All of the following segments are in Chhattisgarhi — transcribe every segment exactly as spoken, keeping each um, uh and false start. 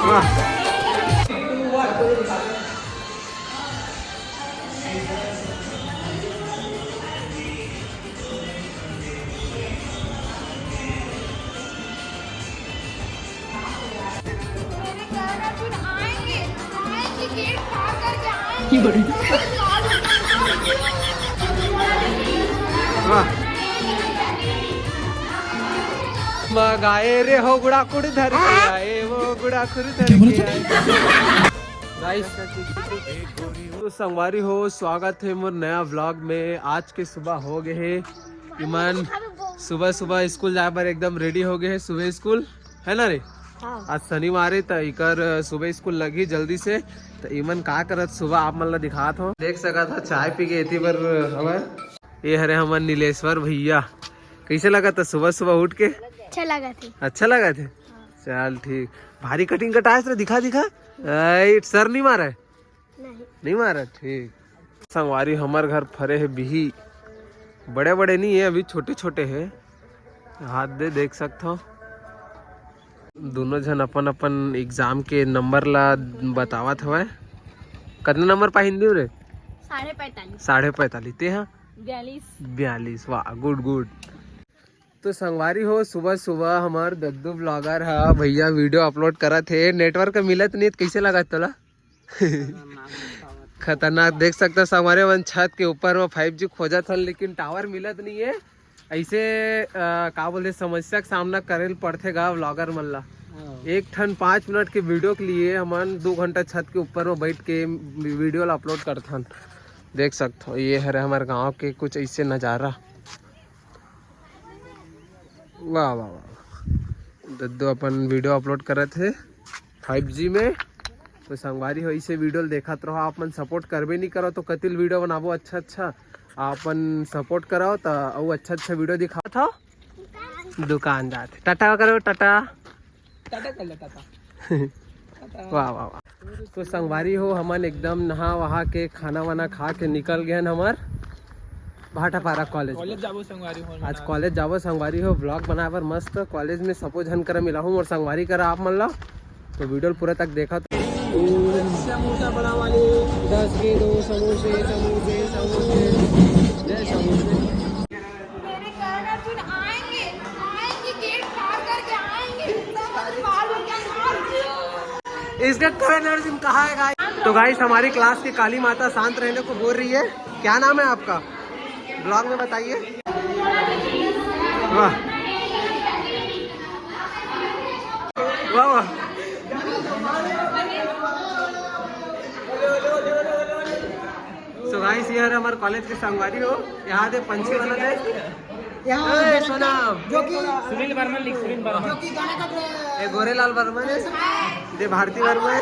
मेरे करण अर्जुन आएंगे, आएंगे, गेट पार करके आएंगे। वाह। मगाए रे हो गुड़ा कुड़ धर के आए, वो गुड़ा कुड़ धर के आए। गाइस, तो संगवारी हो, स्वागत है मोर नया व्लॉग में। आज के सुबह हो गए है इमन, सुबह सुबह स्कूल जाए बर एकदम रेडी हो गए है। सुबह स्कूल है ना रे? हाँ। आज शनिवार है, त इकर सुबह स्कूल लगी जल्दी से। त इमन का करत सुबह आप मन ला दिखात हो। देख सकत हो, चाय पी के एती बर हवय। ये हरे हमर नीलेश्वर भैया। कैसे लगा था सुबह सुबह उठ के? अच्छा लगा थे। अच्छा लगा थे? चल ठीक। भारी कटिंग कटाए रे, दिखा दिखा। ए, सर नहीं मारा है? नहीं। नहीं मारा, ठीक। संगवारी, हमर घर फरे है बिही। बड़े बड़े नहीं है, अभी छोटे छोटे है। हाथ दे, देख सकत हो। दोनों झन अपन अपन एग्जाम के नंबर ला बतावत हवय। कतना नंबर पाहिन दियो रे? साढ़े पैंतालीस। साढ़े पैंतालीस। ते हा? बयालीस। बयालीस, वाह, गुड गुड। तो संगवारी हो, सुबह सुबह हमार दद्दू ब्लॉगर हा भैया वीडियो अपलोड करत हे। नेटवर्क मिलत नहीं, कैसे लगा तोला? खतरनाक। देख सकता संगवारी, मन छत के ऊपर में फाइव जी खोजत हन, लेकिन टावर मिलत नहीं है। ऐसे अ, का बोलते, समस्या के सामना करे ल पड़थे गा ब्लॉगर मन ला। हाँ। एक ठन पाँच मिनट के वीडियो के लिए हमन दो घंटा छत के ऊपर में बैठ के वीडियो ला अपलोड करथन। देख सकत हो, ये हरे हमारे गांव के कुछ ऐसे नजारा। वाह वाह वाह, दद्दू अपन वीडियो अपलोड करत हे फाइव जी में। तो संगवारी हो, इसे वीडियो ल देखत रहो, आप मन सपोर्ट करबे नहीं करो तो कतिल वीडियो बनाबो अच्छा अच्छा। आप मन सपोर्ट कराओ तो अउ अच्छा अच्छा वीडियो दिखात हो। दुकान जात हे। टाटा करो, टाटा। टाटा कर ले, टाटा। वाह वाह वाह। तो संगवारी हो, हमन एकदम नहा वहा के खाना वाना खा के निकल गए हन हमर भाटापारा कॉलेज। कॉलेज जाबो संगवारी हो आज। कॉलेज जाबो संगवारी हो, ब्लॉग बनाए बर मस्त। कॉलेज में सबो झन करा मिलाहूँ और संगवारी करा आप मन ला, तो वीडियो पूरा तक देखा। तो समोसा बड़ा वाले दस के दो समोसे, समोसे, समोसे, जय समोसे। मेरे करण अर्जुन आएंगे, आएंगे, गेट पार करके आएंगे। सब पार हो गया, पार हो गया। इसका करण अर्जुन कहाँ है गाइस? तो गाइस, हमारी क्लास की काली माता शांत रहने को बोल रही है। क्या नाम है आपका? ब्लॉग में बताइए। वाह वाह वाह। सो गाइस, ये हर हमारे कॉलेज के संगवारी हो। यहाँ दे पंछी वाला दे। यहाँ ए, सोना। जो कि सुनील वर्मन लिख, सुनील वर्मन। जो कि गाना कट रहा है। ए, गोरेलाल वर्मन है। दे भारती वर्मा है।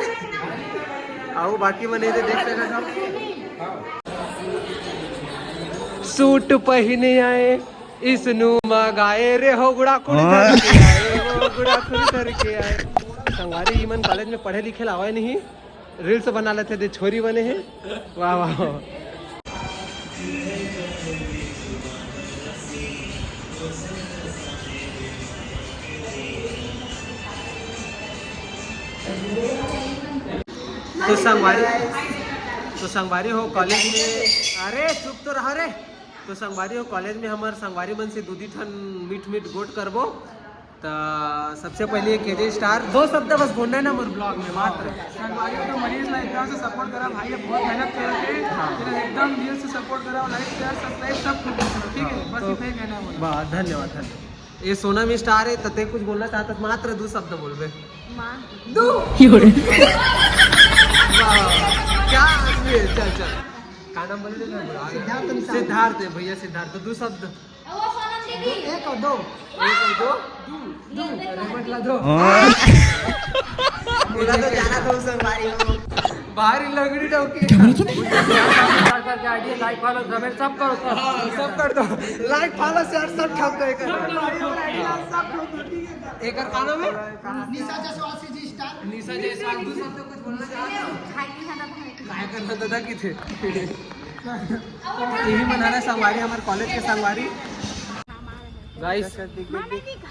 आओ, बाकी मने दे देख सकत हो। सूट पहिने आए, इसनु मगाए रे हो गुड़ा खुड़ धर के आए, हो गुड़ा खुड़ धर के आए। संगवारी, इमन कॉलेज में पढ़े लिखे ला आवे नहीं। रील्स बना लेते थे, छोरी बने हैं। वाह वाह वाह। तो संगवारी, तो संगवारी हो कॉलेज में, अरे चुप तो रहा रे। तो संगवारी हो कॉलेज में हमार संगवारी मन से दू दी ठन मीठ मीठ गोठ करबो। त सबसे पहले के जे स्टार, दो शब्द बस बोलना है ना मोर ब्लॉग में मात्र। संगवारी हो तो मनीष ला एकदम से सपोर्ट करा भाई, ये बहुत मेहनत करत हे। हाँ। तेरा एकदम दिल से सपोर्ट करा, लाइक, शेयर, सब्सक्राइब सब कुछ करा, ठीक है? हाँ, बस तो इतना ही कहना है मुझे। वाह, धन्यवाद, धन्यवाद। ये सोनम स्टार है, तते कुछ बोलना चाहता तो मात्र दो शब्द बोलबे। माँ। दो। वाह, क्या आदमी है, चल, चल। का नाम बोले थे? सिद्धार्थ निषाद। सिद्धार्थ है भैया, सिद्धार्थ। तो दो शब्द। वो सोनम दीदी। एक और दो। एक और दो। दो। दो। अरे, मतलब दो। हाँ। पूरा तो जाना था उस संगवारी को। भारी लंगड़ी डौकी। क्या बोले तूने? लाइक फॉलो सब करो, सब। हाँ, सब कर दो। लाइक फॉलो शेयर सब ठप दो एक। सब ठप दो, ठीक है। एक और का नाम है? निशा जसवाल, सी जी स्टार। निशा जसवाल, दो शब्द कुछ बोलना चाहते हो? काय करना दादा की थे? यही बना रहे संगवारी, हमारे कॉलेज के संगवारी। गाइस,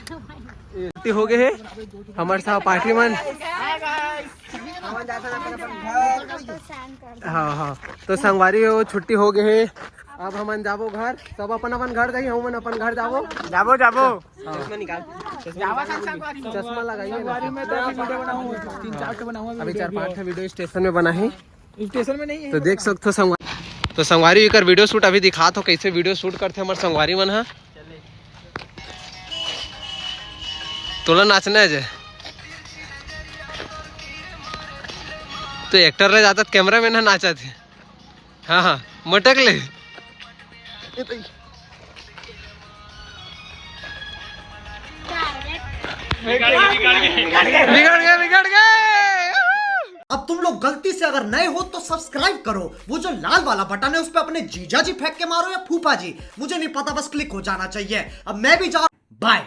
छुट्टी हो गए हे हमर सहपाठी मन। हाँ, हाँ, तो संगवारी हो, छुट्टी हो गए हे। अब हमन जाबो घर, सब अपन अपन घर जाही, हमन अपन घर जाबो। जाबो, जाबो। हाँ। चश्मा लगाइए ना। अभी चार पांच ठो वीडियो स्टेशन में बना है। स्टेशन में नहीं है। तो देख सकते हो संगवारी, तो संगवारी एकर वीडियो शूट अभी दिखात हो, कैसे वीडियो शूट करते हमारे संगवारी मन हा। तोला नाचना है जे, तो एक्टर रह जाता, कैमरा मैन है, नाचा थे। हाँ, हाँ, मटक ले। बिगड़ गया, बिगड़ गया। अब तुम लोग गलती से अगर नए हो तो सब्सक्राइब करो, वो जो लाल वाला बटन है उस पर अपने जीजा जी फेंक के मारो या फूफा जी, मुझे नहीं पता, बस क्लिक हो जाना चाहिए। अब मैं भी जा, बाय।